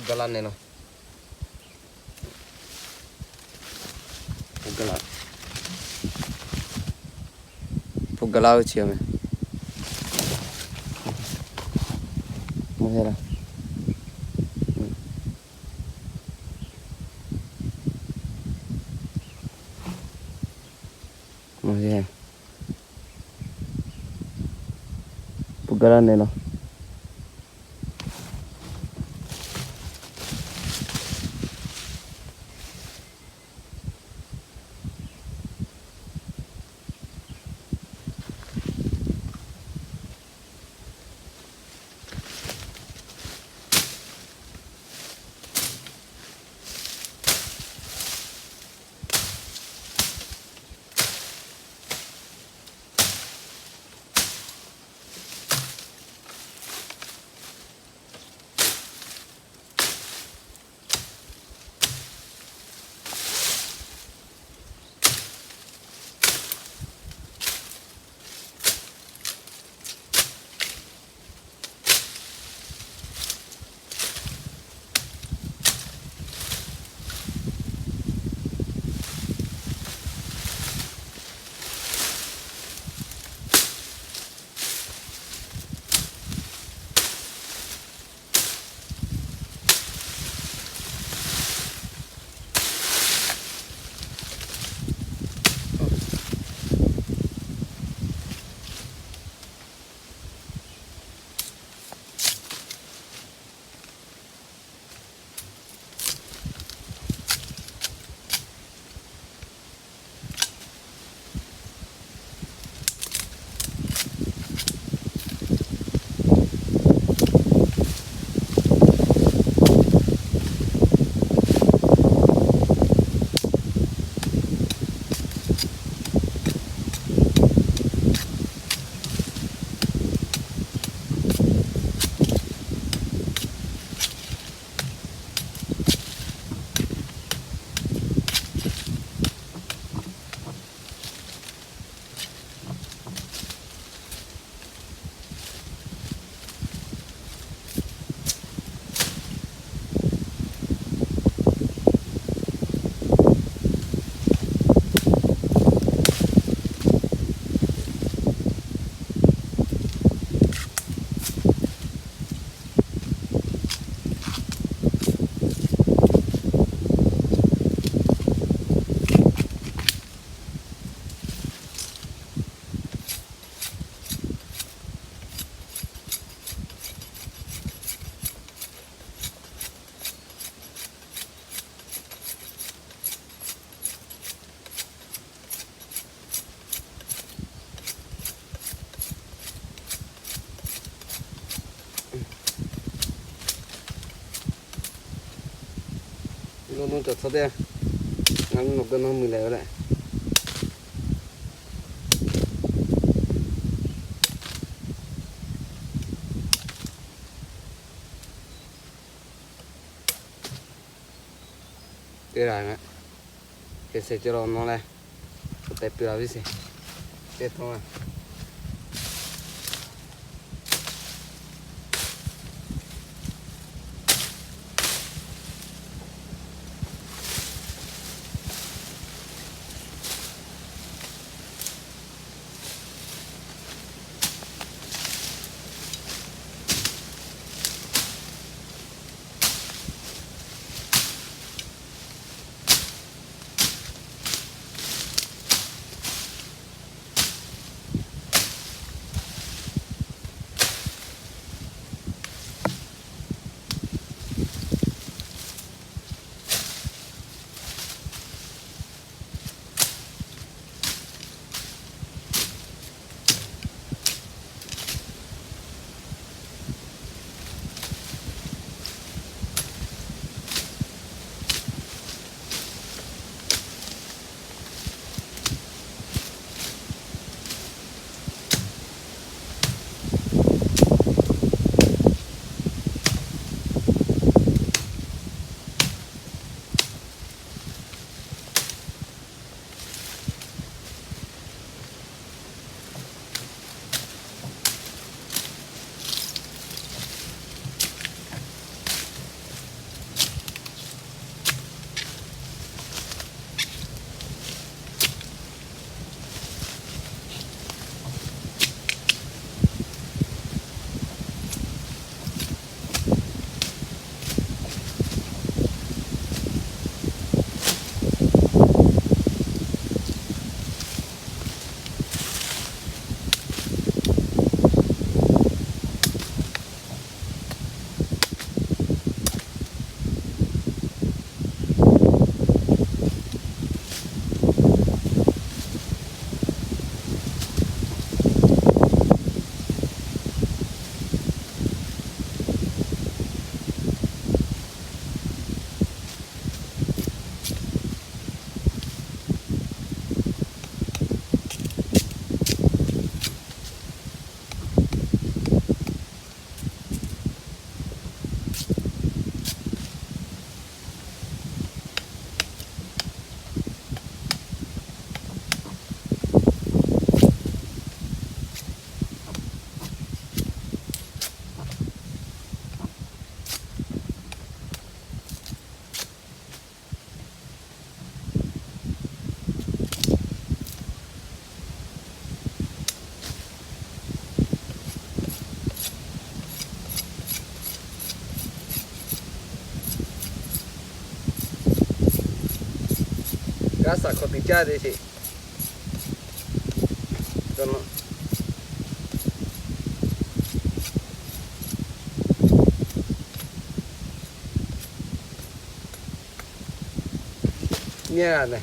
Ga laˇ ne laˬ. Hpu ga laˇ, hpu ga laˇ ve chi a meh. Hpu ga laˇ ne laˬ. Lo nuˇ cawˬ tcuh teˇ, ngaˬ nuˇ nawˬ geh nawˇ mui leh ve leh. Teˇ g'aˇ ngaˬ hk'e se ceh law nawˬ leh, k'oˆ teh piˇ la viˉ sheˍ. Teˇ htaˇ Aˉ saˍ hk'aw te caˇ te sheˍ. Nyi a ne.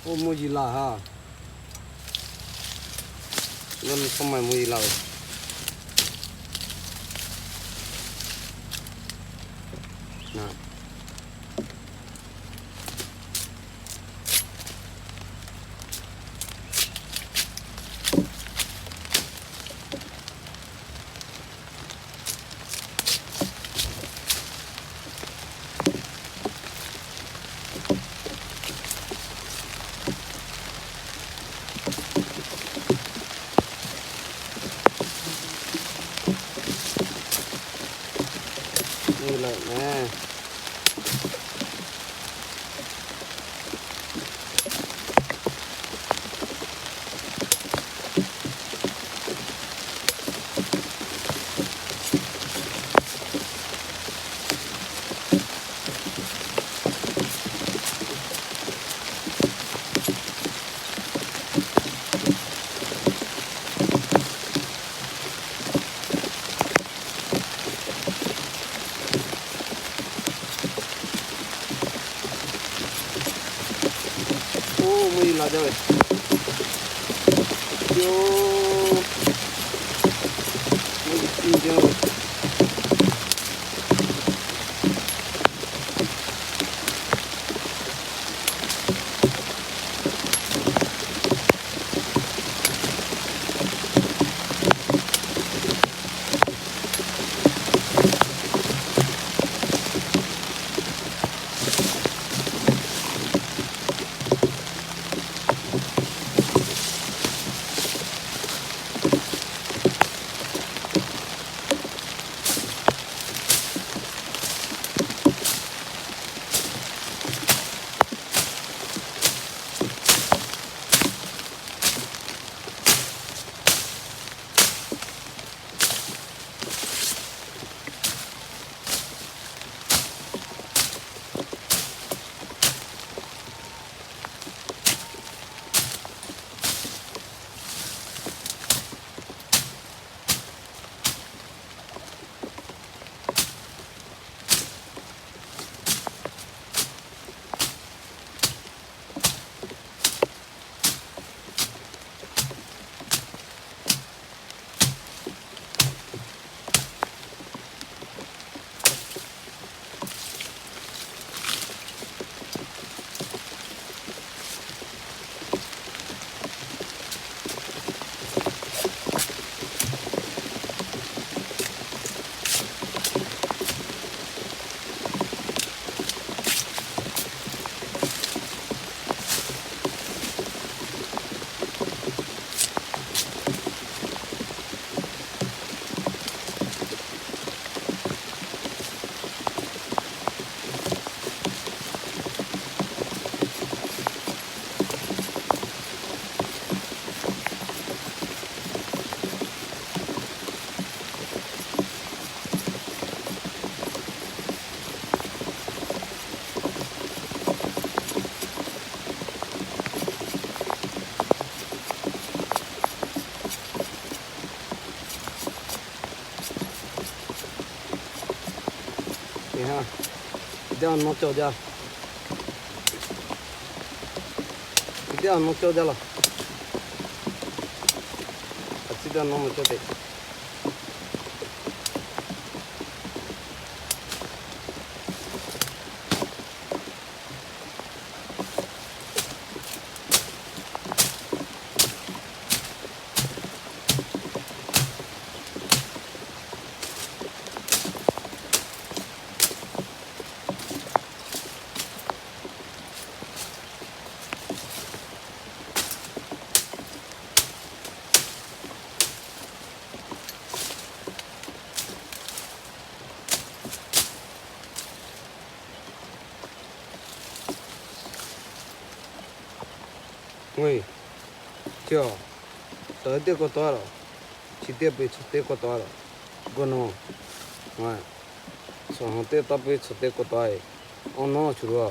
Oˇ mvuhˇ yiˍ laˬ ha. Yawˇ nyi hkawˇ maˇ mvuhˇ yiˍ laˬ ve. Nyi leh ne. la jaˇ ve yoˬ. Deˇ nawˇ cawˬ jaˇ. Deˇ nawˇ cawˬ jaˇ laˬ. A ciˉ deˇ nawˇ maˇ cawˬ te. Oˇ, chi a, tawˬ teˇ k'aw taw a laˬ. Chi teˇ peuˬ chaw teˇ k'aw taw a laˬ. G'uˇ nawˇ, chaw ha teˇ taˇ peuˬ chaw teˇ k'aw taw e. Awˬ nawˉ shuˍ lo a.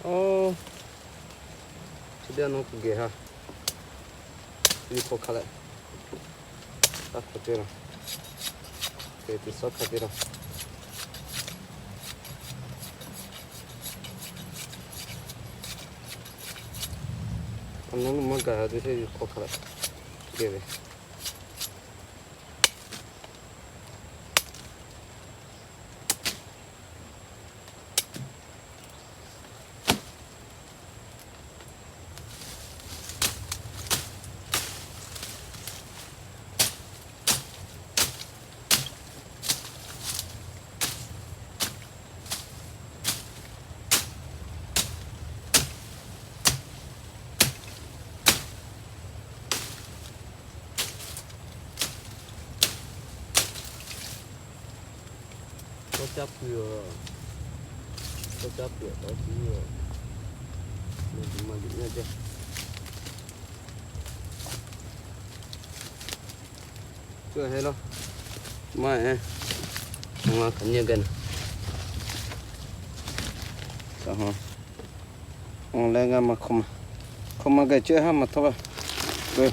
Oˇ, chi teˇ nawˇ k'o geh ha, nyi hk'aw hk'a leh, taˇ hk'aw te la, te te suhˉ hk'a te la. Awˬ nawˉ nuˇ maˇ gaˬ a te sheˆ, nyi hk'aw hk'a leh geh ve. Caˇ pui, tawˇ caˇ pui tawˇ pui, maˇ maˇ liꞈ nyaˇ jaˇ. Cuˇ he laˇ. Maˇ e, ngaˬ hk'aˬ nyi gaˇ na. Leh ngaˬ maˇ hk'aw maˇ, hk'aw maˇ geh cuˇ haˉ maˇ htawˇ ve.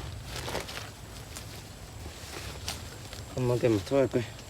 Hk'aw maˇ geh maˇ htawˇ ve k'o.